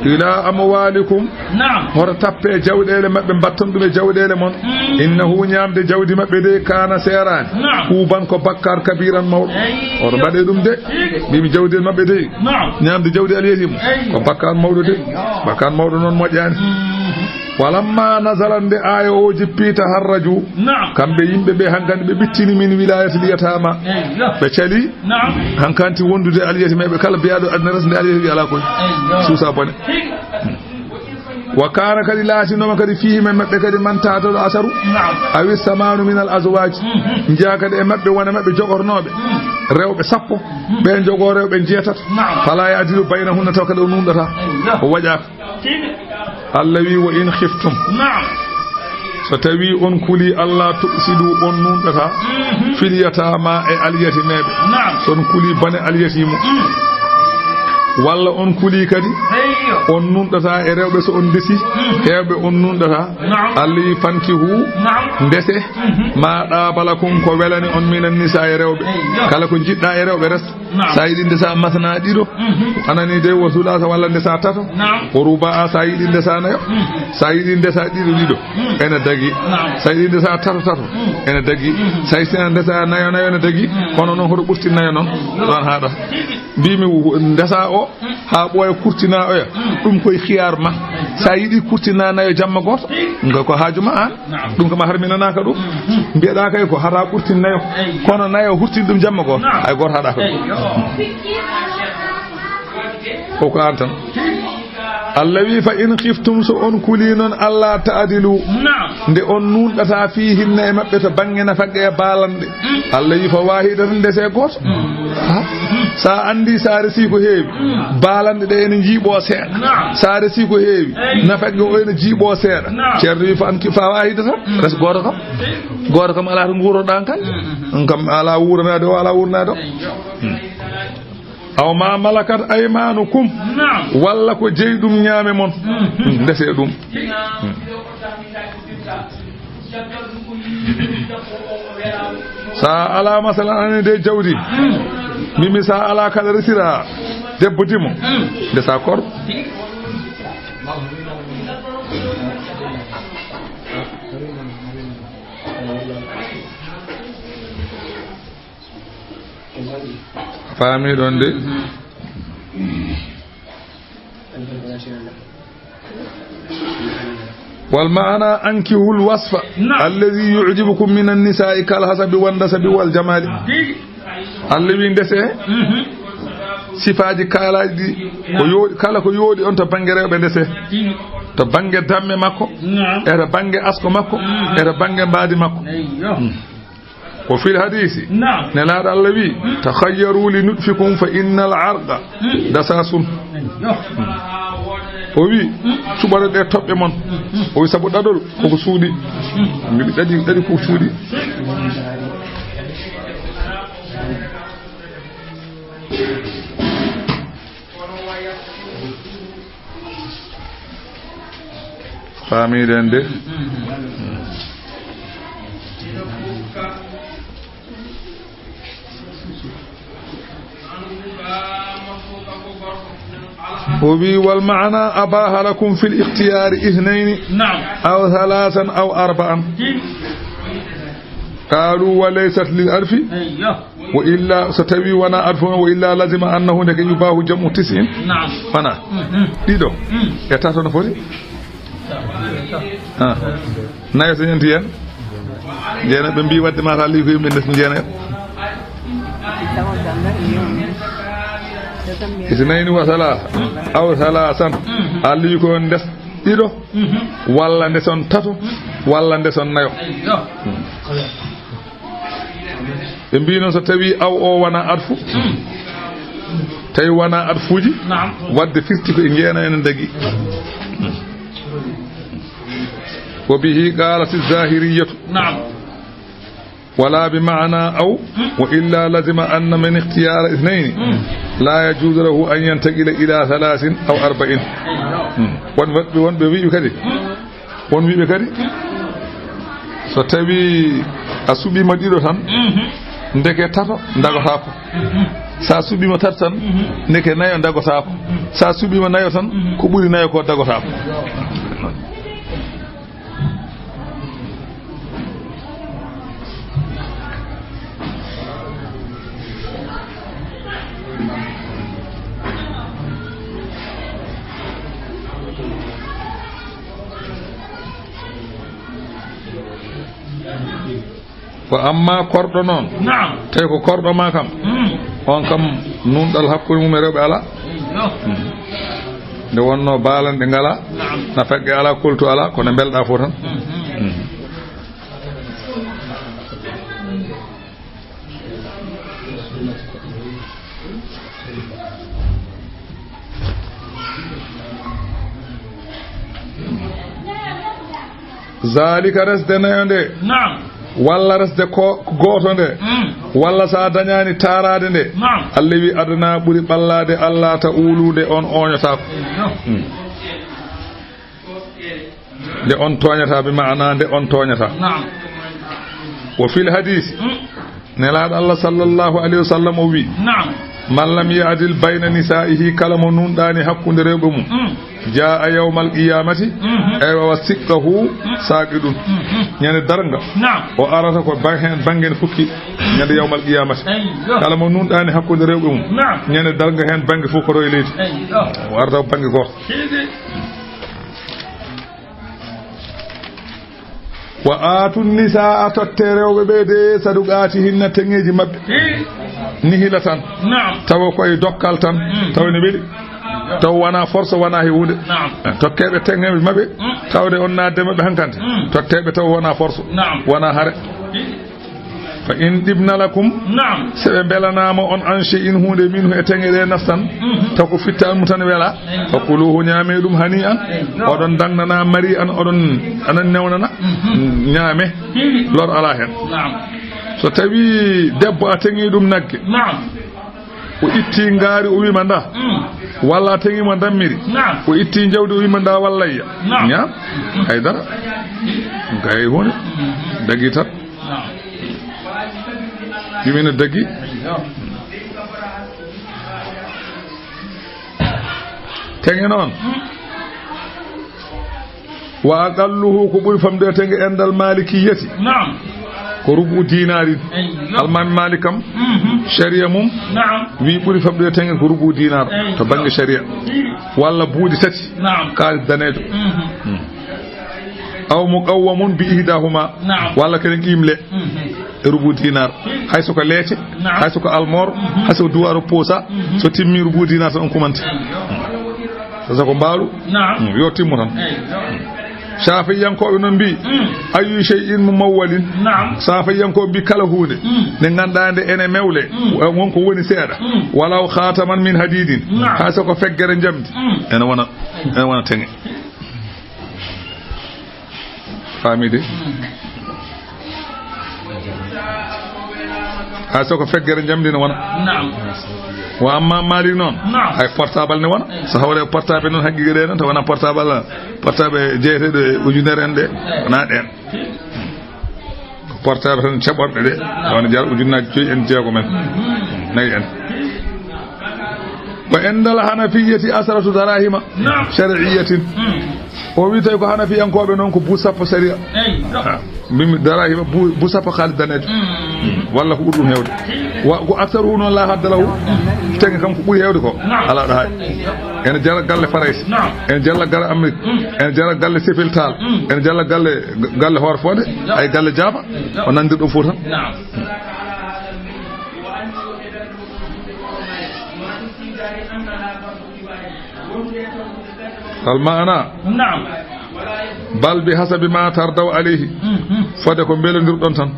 Ila amwalikum. Naam. Hoto tappe jawɗeele maɓɓe, mbatton ɗum e jawɗeele mon. Mm. Innahu, ñaamde jawdi maɓɓe de, kana, seeraani. Naam. Huuban, ko bakkaar, kabiran, mawɗo. Eyyo. Hoto mbaɗee ɗum de. Tigi. Mbimi jawdi maɓɓe de. Naam. Ñaamde jawdi alyatimu. Eyyo. Ko bakkaar mawɗo de. Eyyo. Bakkaar mawɗo noon moƴƴaani. Mm. Walamma nazala, nde aaya o jippi, taharraju. Naam. Kamɓe yimɓe ɓe hankadi ɓe ɓittini min wilayatil yatama. Eyyo. Ɓe cali. Naam. Hankanti wondude alyatimeeɓe kala biyaaɗo aduna resde alyatimeeɓe alaa koy. Eyyo. Suusa bone. Tigi. Wa kana, kadi laatinooma kadi, fihim, e maɓɓe kadi, man taataɗo asaru. Naam. Awi samanu min al azwaj. Mhm. Njeyaa kadi e maɓɓe wona maɓɓe jogornooɓe. Mm. Rewɓe sappo. Mm. Ɓe jogoo rewɓe njeetato. Naam. Fala ya'dilu baynahunna, taw kadi o nuunɗata. Eyyo. O waƴaaka. Tigi. Allah wi, "Wa in khiftum." Naam. So tawi on kuli Allah, "Tuqsidu," on nunɗata, mhm, "fil yatama," e alyatimeɓe. Naam. So on kuli bone alyatimu. Mm. Walla on kuli kadi, eyyo, on nunɗata e rewɓe so on ndesi, mhm, heewɓe on nunɗata. Naam. Allah wi, "Fankihu," naam, ndese, mhm, "ma ɗaba lakum," ko welani on, "minan nisa," e rewɓe. Eyyo. Kala ko jiɗɗa e rewɓe, res. Naam. Sa yiɗi ndesa masna ɗiɗo, mhm, anani de, wa sulasa, walla ndesa tato. Naam. Wa ruba'a, sa yiɗi ndesa nayo. Mhm. Sa yiɗi ndesa ɗiɗo ɗiɗo, mhm, ene dagi. Naam. Sa yiɗi ndesa tato tato, mhm, ene dagi. Mhm. Sa yiɗi ndesa nayo nayo, ene dagi. Mhm. Kono noon, hoto ɓurtin nayo noon. Mhm. Ɗon haɗa. Mbimi, ndesa o, mhm, ha ɓooya, kurtina oya. Mhm. Ɗum koye khiyar ma. Mhm. Sa yiɗi kurtina nayo jamma gooto, mhm, nga ko haaju ma an. Naam. Ɗum kam a harminanaaka ɗum. Mhm. Mbiyeɗaa kay ko hara ɓurtin nayo. Eyyo. Kono nayo hurtin ɗum jamma gooto. Naam. Hay gooto haɗaaka ɗum. Eyyo. O ko an tan. Allah wi, "Fa in khiftum," so on kuli noon, "alla ta'dilu," naam, nde on nunɗata, "fihinna," e maɓɓe, to bannge nafaqe e baalanɗe. Mm. Allah wi, "fa wahidatan," ndese gooto. Mm. Ha? Sa andi sa resi ko heewi, mm, baalanɗe ɗe ene jiiɓo seeɗa. Naam. Sa resi ko heewi, eyi, nafaqe o ene jiiɓo seeɗa. Naam. Ceerno wi, "Fa an ki, fa wahidatan." Mm. Res gooto kam. Eyi. Gooto kam alaa to nguuroɗaa kay. Mm, mm, mm. Ɗum kam alaa wuuranaade o, alaa wuuranaade o. Eyyo. Mm. Aw ma malakat aymanukum. Naam. Walla ko jeyɗum ñaame mon. Mm, mm. Ndese ɗum. Mm. Sa alaa, masalan, ani de jawdi. Mm. Mimi sa alaa, kala resira debbo dimo. Mm. Nde sa kor. Faami ɗon de. Wal maana, ankihul wasfa, naam, alladhi yu'jibukum minan nisa'i kal hasabi wan nasabi wal jamali. Tigi. Allah wi ndese, mhm, sifaaji kaalaaji ɗi, ko, naam, yooɗi, kala ko yooɗi on to bannge rewɓe ndese. Tigi. To bannge damme makko, naam, e to bannge asko makko, mhm, e to bannge mbaadi makko. Eyyo. Mm. Wa fil hadisi, naam, Nelaaɗo Allah wi, "Takhayyaru li nutfikum fa innal arqa, mm, dasasun." Yo. O wi, "Cuɓoɗon ɗe toɓɓe mon." Mm, mm. O wi, "Sabu ɗaɗol koko suuɗi." Mm. Mbiɗi ɗaɗi, ɗaɗi koko suuɗi. Faamiɗen de. O wi, "Wal maana abaha lakum fil ikhtiyari ithnayni, naam, aw thalathan aw arba'an." Tigi. Qalu, "Wa laysat lil arfi." Eyyo. Wa illa, so tawi wona arfu, wa illa lazima annahu, ndeke, yubahu jam'u tis'in. Naam. Fana. Mhm. Ɗiɗo. Mm. E tato no foti? Ah. Nayo so ñanti hen. Jeenayo ɓe mbi wadde mata ley ko yimɓe ndes jeenayo. Isnayni wa salasa. Aw salasan. Mm. A ley ko ndes. ɗiɗo, walla nde son tato, walla nde son nayo. Ɓe mbii noon, so tawii aw o wonaa atfu, tawi wonaa atfuuji, naam, waɗde firti ko e njeena ene dagi. Wa bihi qaalati zaahiriyyatu. Naam. Wala bi maana aw, wa illa lazima anna min ikhtiyara ithnayni la yajuzu lahu an yantaqila ila thalathin aw arba'in. Hmm. Won, won, wonɓe wiiɓe kadi, won wiiɓe kadi, so tawi a suɓiima ɗiɗo tan, ndeke tato dagotaako. Sa suɓiima tato tan, ndeke nayo dagotaako. Sa suɓiima nayo tan, ko ɓuri nayo ko dagotaako. Ko amma korɗo noon, naam, tawi ko korɗo ma kam, mm, on kam nunɗal hakkunde mum e rewɓe alaa. Eyyo. Mm. Nde wonnoo baalanɗe ngalaa, naam, na fegge alaa, koltu alaa, kono mbelɗaa fof tan. Mhm. Mm. Zalika, resde nayo nde. Naam. Walla resde ko gooto nde. Mm. Walla so a dañaani taaraade nde. Naam. Alla wi adana ɓuri ɓallaade, Alla ta uulude on ooñotaako. Eyyo. Mm. Nde on tooñata, bi maana nde on tooñata. Naam. Wa fil hadisi. Mm. Nelaaɗo Allah sallallahu alayhi wa sallam o wi, naam, man lam ya'dil bayna nisaa'ihi, kala mo nunɗaani hakkunde rewɓe mum, mm, jaa'a yawmal qiyamati, mhm, eywa, wa siqqahu, mm, saaqidun. Mhm. Ñande darnga, naam, o arata ko ba-, heen banngen fukki ñande yawmal qiyamati. Eyyo. Kala mo nunɗaani hakkunde rewɓe mum, naam, ñande darnga heen bannge fof ko roye leydi. Eyyo. O arata ko bannge gooto. Seydi. Wa aatu nisaa, totte rewɓe ɓe de, saduqaatihinna, teŋeeji maɓɓe. Hi. Nihila tan. Naam. Tawa koye dokkal tan. Mm. Tawa ne weli. Tawa wonaa force, wonaa he huunde. Naam. Tokke ɓe teŋeeji maɓɓe. Mm. Tawde on naatde maɓɓe hankante. Mm. Totte ɓe tawa wonaa force. Naam. Wonaa hare. Hi. Fa in tibna lakum, naam, so ɓe mbelanaama on, an shay'in, huunde, minhu, e teŋe ɗe naftan, mhm, taw ko fittaandu tan wela, eyyo, fa kuluhu, ñaame ɗum, hani'an, eyyo, oɗon daŋnana, mari'an, oɗon, aɗon newnana, mhm, ñaame, lor alaa heen. Naam. So tawii debbo a teŋii ɗum nagge, naam, o itti ngaari, o wiima nda, mm, walla a teŋii mo ndammiri, naam, o itti jawdi, o wiima nda wallayya, naam, ñaam, hay dara, gay huunde, mhm, dagi tan. Naam. Yimina dagi. Teŋe noon. Wa aqalluhu, ko ɓuri famɗude teŋe endal Malikiyati. Naam. Ko rubu dinaari. Eyyo. Almaami Malik kam, mhm, sharia mum, naam, wi ɓuri famɗude teŋe ko rubu dinar, eyyo, to bannge sharia. Walla buuɗi tati. Naam. Kaalis daneejo. Mhm. Hmm. Aw muqawwamun bi ihdahuma. Naam. Walla kadi qiimle. Mhm. E rubu dinar. Hay so ko leece, naam, hay so ko almor, mhm, hay so ko duwaro posa, mhm, so timmi rubu dinar tan on kumante. Eyyo. So ko mbaalu, naam, mm, yo timmu tan. Eyyo. Shafi'iyankooɓe noon mbii, mm, ayyu shay'in mumawwalin. Naam. Shafi'iyankooɓe mbii kala huunde, mm, nde ngannduɗaa nde ene mewle, mm, won ko woni seeɗa, mm, walaw khataman min hadidin, naam, hay so ko feggere njamndi, mm, ene wona, ene wona teŋe. Faamii de? Hay so ko feggere njamndi ne wona. Naam. Wa amma Malik noon, naam, hay portable ne wona. So hawre portable noon, haqiiqa ɗe noon, taw wona portable, portable jeeyeteeɗo e ujunere en ɗe, wona ɗeen. Ko portable tan caɓorɗe ɗe, tawa ne jara ujunnaaji joyi en, jeegom en, nayi en. Wa indal Hanafiyyati asharatu darahima, naam, shar'iyyatin. Mm. O wi tawi ko Hanafiyankooɓe noon ko bu sappo sariya. Eyyo. Ah, mbimi darahima bu, bu sappo kaalis daneejo. Mm. Walla ko ɓuri ɗum heewde. Wa, ko aksaruhu noon la hadda lahu. Mm. Teŋe kam ko ɓuri heewde ko. Naam. Alaa ɗo hay. Ene jara galle Farayse. Naam. Ene jara galle Amérique. Mm. Ene jara galle Sefel Taal. Mm. Ene jara galle, galle Hoore Fonde. Ay galle Jaaba. O nandir ɗum fof tan. Naam. Al maana. Naam. Bal bi hasabi ma tardaw alayhi. Mhm. Fode ko mbelondirɗon tan.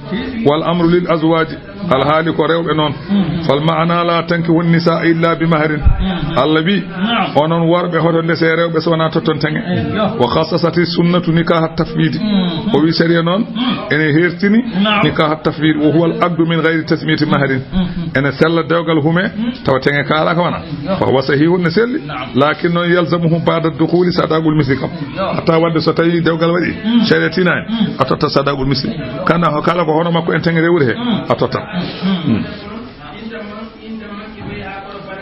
Wal amru lil azwaji. Alhaali ko rewɓe noon. Mhm. Fal maana la tankihu nisa illa bi mahrin. Mhm. Allah wi, naam, onon worɓe hoto ndese rewɓe so wonaa totton teŋe. Eyyo. Wa khassasati sunnatu nikaha tafwidi. Mhm. O wi sariya noon, mhm, ene hertini, naam, nikaha tafwid, wa huwa al aqdu min ghayri tasmiyati mahrin. Mhm. Ene sella dewgal hume, mhm, tawa teŋe kaalaaka wona. Eyyo. Fa huwa sahihun, ne selli. Naam. Lakin noon yalzamuhu ba'da dukhuli sadaqul misli kam. Eyyo. Hatta wadde so tawi dewgal waɗi, mm, sariya tinaani, mm, a totta sadaqul misli. Eyyo. Kana ko kala ko hono makko en teŋe rewri he, mm, a totta. Mm. Mm.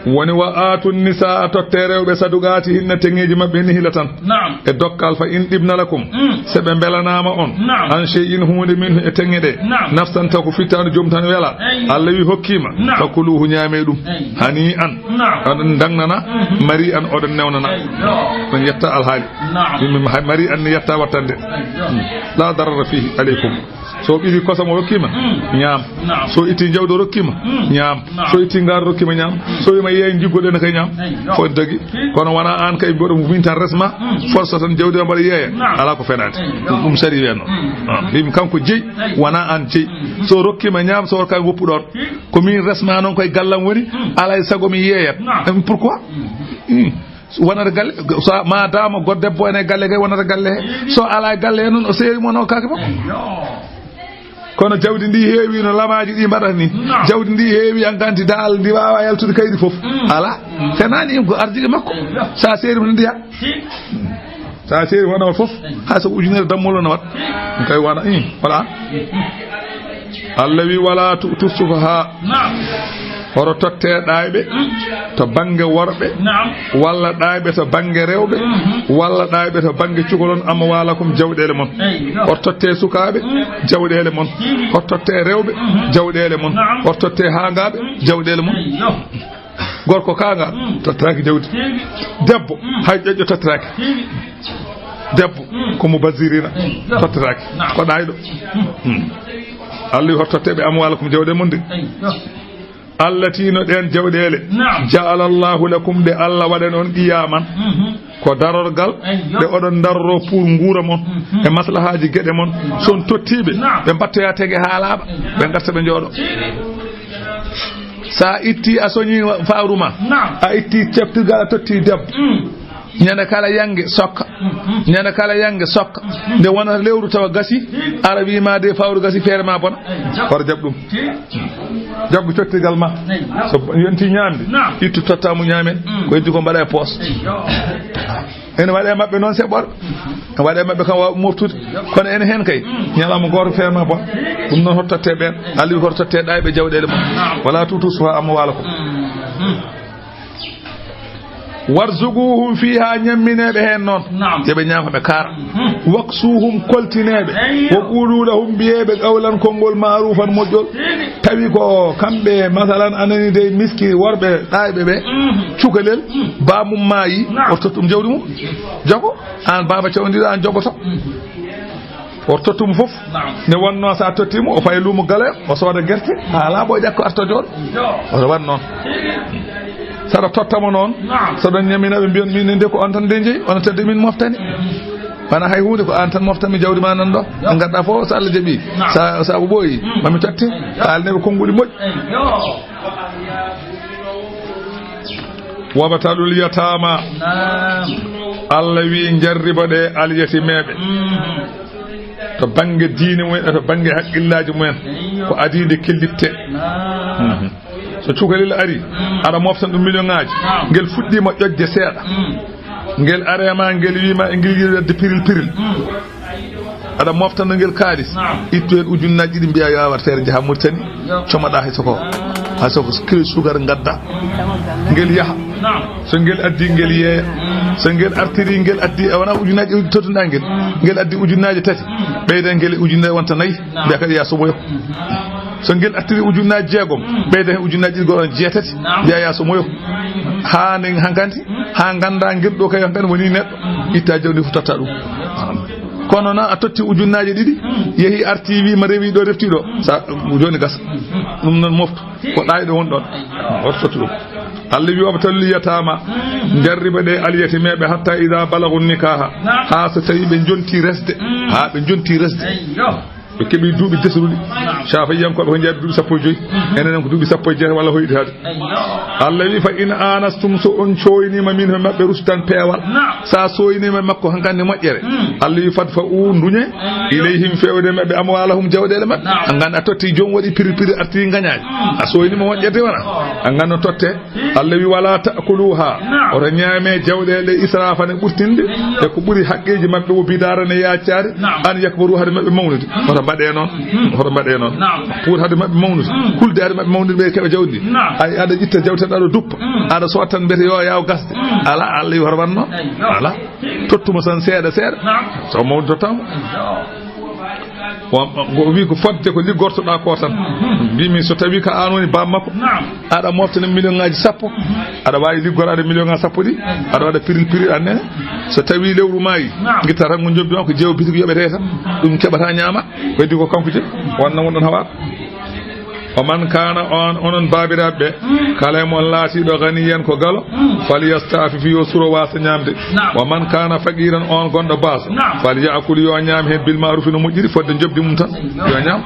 Woni wa aatu nisaa, totte rewɓe saduqaatihinna, teŋeeji maɓɓe nihila tan. Naam. E dokkal fa in tibna lakum. Mm. Se ɓe mbelanaama on. Naam. An shay'in huunde minhu e teŋe ɗe. Naam. Nafsan taw ko fittaandu joom tan wela. Eyyo. Allah wi hokkiima. Naam. Fakuluhu ñaame ɗum. Eyyo. Hani an. Naam. Aɗon daŋnana. Mhm. Mari an oɗon newnana. Eyyo. On yetta alhaali. Naam. Min mari an ni yetta wattande. Eyyo. Hmm. La darara fihi aleykum. So ɓiri kosam o rokkiima, mm, ñaam. Naam. So itti jawdi o rokkiima, mm, ñaam. Naam. So itti ngaari rokkiima, ñaam. Mm. So wiima yeey jiggoɗen kay, ñaam. Eyyo. Fof dagi. Mm. Kono wona aan kay mboɗo mumin tan resma, mm, force tan jawdi o mbaɗa yeeya. Naam. Alaa ko fenaade. Eyyo. Ɗum, ɗum sari wiyatno. Mm. Ah, mbimi kanko jeyi, eyyo, wona aan jeyi. Mm. So rokkiima ñaam, so kay woppu ɗoon. Mm. Ko min resma noon koye gallam woni, mm, alaa e sago mi yeeyat. Naam. Em, pourquoi? Mm. Mm. Wonata galle, so ma dama goɗɗo debbo ene galle kay wonata galle he. So alaa galle he noon o seeri mo no kaake makko. Eyyo. Kono jawdi ndi heewi no lamaaji ɗi mbaɗata ni. Naam. Jawdi ndi heewi an kanti daal ndi waawa yaltude kaydi fof. Mm. Alaa. Mm. Fenaani ɗum ko ardiiɓe makko. Eyyo. Sa seeri mo ndiya. Si. Sa seeri wona fof. Eyyo. Hay so ko ujunere dammuɗo no waɗ. Si. Ɗum kay wona, mm, voilà. Mm. Allah wi wala tu'tu sufaha. Naam. Hoto totte ɗaayɓe, mm, to bannge worɓe, naam, walla ɗaayɓe to bannge rewɓe, mhm, walla ɗaayɓe to bannge cukalon, amwaalakum, jawɗeele mon. Eyyo. Hoto totte sukaaɓe, mm, jawɗeele mon. Mhm. Hoto totte rewɓe, mhm, jawɗeele mon. Naam. Hoto totte haangaaɓe, mm, jawɗeele mon. Eyyo. Gorko kaanga, mm, tottataake jawdi. Tigi. Debbo, mm, hay ƴoƴƴo tottataake. Tigi. Debbo, mm, ko mo basirina, eyyo, tottataake. Naam. Ko ɗaayɗo. Mm. Mm. Allah wi hoto totte ɓe amwaalakum, jawɗeele mon de. Eyyo. Allati no ɗeen jawɗeele. Naam. Ja'ala Allahu lakum ɗe Allah waɗani on qiyaman. Mhm. Ko darorgal, eyyo, ɗe oɗon daroro pour nguura mon, mhm, e maslahaaji geɗe mon. So on tottii ɓe, naam, ɓe mbattoya tege haa laaɓa, eyyo, ɓe ngarta ɓe njooɗo. Sa itti a soñi fawru ma, naam, a itti ceftirgal a totti debbo. Mm. Ñande kala yange sokka. Mhm. Ñande kala yange sokka. Mhm. Nde wonata lewru tawa gasi, ara wi ma de fawru gasi, feere ma bona. Eyyo. Hoto jaɓ ɗum. Ti. Jaggu cottirgal ma. Eyyo. So yonti ñaamde, naam, ittu totta mo ñaamen. Mm. Ko heddi ko mbaɗa e poos. Eyyo. Ene waɗe maɓɓe noon seɓɓor. Waɗe maɓɓe kam waawa moftude. Kono ene heen kay, mm, ñalawma gooto feere ma bon. Ɗum noon hoto totte ɓeen. Allah wi hoto totte ɗaayɓe jawɗeele mon. Naam. Wala tu'tu sufaha amwaalakum. Mm. Warzuquhum fiha, ñammineeɓe heen noon. Naam. Yo ɓe ñaama ɓe kaara. Mhm. Waksuhum, koltineeɓe. Eyyo. Wa qulu lahum, mbiyeeɓe qawlan, konngol, maarufan, moƴƴol. Tigi. Tawi ko kamɓe, masalan, a nani dey miski worɓe ɗaayɓe ɓe, mhm, cukalel, mhm, baamum maayi, naam, o totta ɗum jawdi mum. Jogo, aan baaba cawdiɗo, aan jogoto. Mhm. O totta mo fof. Naam. Nde wonnoo so a totti mo, o fayi luumo Galoya, o sooda gerte, haa laaɓa o ƴakka arta jooɗo. Yo. Oto waɗ noon. Saɗa totta mo noon, naam, saɗa ñamina ɓe mbiyon min nde ko on tan nde jeyi, on tedde min moftani. Wona hay huunde ko aan tan moftami jawdi ma nan ɗo. Yo. Ngadda fof so Allah jaɓi. Naam. Sa, sa ko ɓooyi, mm, mami totte. Yo. Haalne ɓe konnguɗi moƴƴi. Yo. Wabtalul yataama. Naam. Allah wi jarribo ɗe alyatimeeɓe. Mm. To bannge diine mumen, e to bannge haqqillaaji mumen. Eyyo. Ko adii nde kellitte. Naam. Mhm. So cukalel ari, mm, aɗa moftan ɗum million ŋaaji. Naam. Ngel fuɗɗiima ƴoƴde seeɗa. Mm. Ngel arema, ngel wiima, e ngel yiɗi waɗde piril piril. Mm. Aɗa moftana ngel kaalis. Naam. Ittu heen ujunnaaji ɗiɗi, mbiya yo a waɗ feere, njaha Mauritanie. Yo. Comaɗa hay soko, hay soko kilo suukar ngadda. Ngel yaha. Naam. So ngel addi, ngel yeeya. Mm. So ngel artiri, ngel addi, a wona ujunnaaji ɗiɗi tottuɗa ngel. Mm. Ngel addi ujunnaaji tati. Mm. Ɓeyda ngel ujunnaaji wonta nayi. Naam. Mbiya kadi ya somoyo. Mm. So ngel artiri ujunnaaji jeegom, mm, ɓeyda heen ujunnaaji ɗiɗi, goɗɗo jeetati. Naam. Mbiya ya somoyo. Mm. Haa nden hankadi, mm, haa ngannda ngel ɗo kay hankadi woni neɗɗo. Mm. Itta jawdi fof totta ɗum. Kono noon a totti ujunnaaje ɗiɗi, mm, yehi arti wiima rewi ɗo refti ɗo. Mm. Sa, jooni gasa. Mm. Ɗum noon moftu. Ko ɗaayɗo woni ɗoon. Oto totti ɗum. Allah wi: "Wabtalul yatama." Mm. Jarriba ɗe alyatimeɓe, "hatta idha balagu nikaha." Naam. Ha so tawi ɓe jonti resde. Mm. Ha ɓe jonti resde. Eyyo. Ɓe keɓi duuɓi desruɗi. Naam. Shafi'iyankoɓe ko njaari duuɓi sappo e joyi. Mm. Enen ko duuɓi sappo e jeetati walla hoyɗi hade. Eyyo. Allah wi: "Fa in anastum", so on coynima min he maɓɓe, "rushdan", peewal. Naam. Sa soynima makko hankandi moƴƴere. Mm. Allah wi: "Fadfa'u", duñe. Eyyo. "Ilayhim", fewde maɓɓe, "amwalahum", jawɗele maɓɓe. Naam. A ngannda a totti joom waɗi piri piri arti ngañaani. Mm. A soynima moƴƴere wona. Oh. A ngannda totte. Allah wi: "Wala ta'kuluha." Naam. Oto ñaame jawɗele israfan, ɓurtinde. Eyyo. E ko ɓuri haqqeeji maɓɓe, o bidaran, e yaacaare. Naam. An yakbaru, hade maɓɓe mawnude. Mm. Oto mbaɗe noon. Mm. Oto mbaɗe noon. Naam. Pour hade maɓɓe mawnude. Mm. Hulde hade maɓɓe mawnude, ɓe keɓa jawdi. Naam. Ay, aɗa itta jawte aɗa duppa. Mm. Aɗa sotta tan mbete yo yaaw gasde. Mm. Ala, Allah wi hoto wanno. Eyyo. Ala. Tottuma tan seeɗa seeɗa. Naam. So mawni tottama. Eyyo. O, o wi ko fodde ko liggortoɗa ko tan. Mhm. Mbimi so tawi ko an woni bammakko. Naam. Aɗa mofta million ngaji sappo. Mhm. Aɗa wawi liggorade million ngaji sappo ɗi. Mhm. Aɗa waɗa piril piril anne. So tawi lewru mayi. Naam. Guitta tan ko jobbi on ko jeewo bitiki yoɓete tan. Ɗum keɓata ñaama. Ɓeddi ko kanko je. Wonno wonɗon hawa. "Wa man kana", on, onon baabiraaɓe ɓe, mm, kala e mon laatiiɗo ganiyan ko galo, mm, "falyasta'fif", yo suro wasa ñaamde. Naam. "Wa man kana faqiran", on gonɗo baaso, naam, "falya'kul", yo ñaam heen "bil ma'rufi", no moƴƴiri, fodde njoɓdi mum tan, yo ñaam.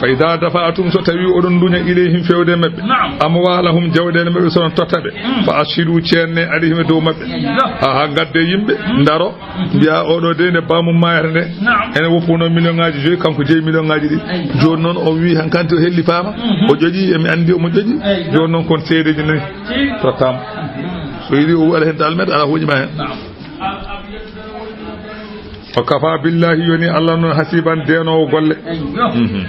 "Fa idha dafa'tum", so tawi oɗon duña, "ilayhim", fewde maɓɓe, naam, "amwalahum", jawɗeele maɓɓe, so on totta ɓe, mm, "fa ashhidu", ceenne, "alayhim", e dow maɓɓe. Eyyo. Aha, gadde yimɓe, mm, ndaro, mbiya oɗo de nde bamum mayata nde, naam, ene woppuno million ngaji joyi, kanko jeyi million ngaji ɗi. Eyyo. Joni noon o wi hankanti o helli faama, mhm, o ƴoƴi, emi andi omo ƴoƴi. Eyyo. Joni noon kon seedeji nani, ci, tottama. Mhm. So yiɗi o waɗa hen dalmet, ala hoƴima hen. Naam. O kafa billahi, yoni Allah noon, hasiban, denowo golle. Eyyo. Mhm.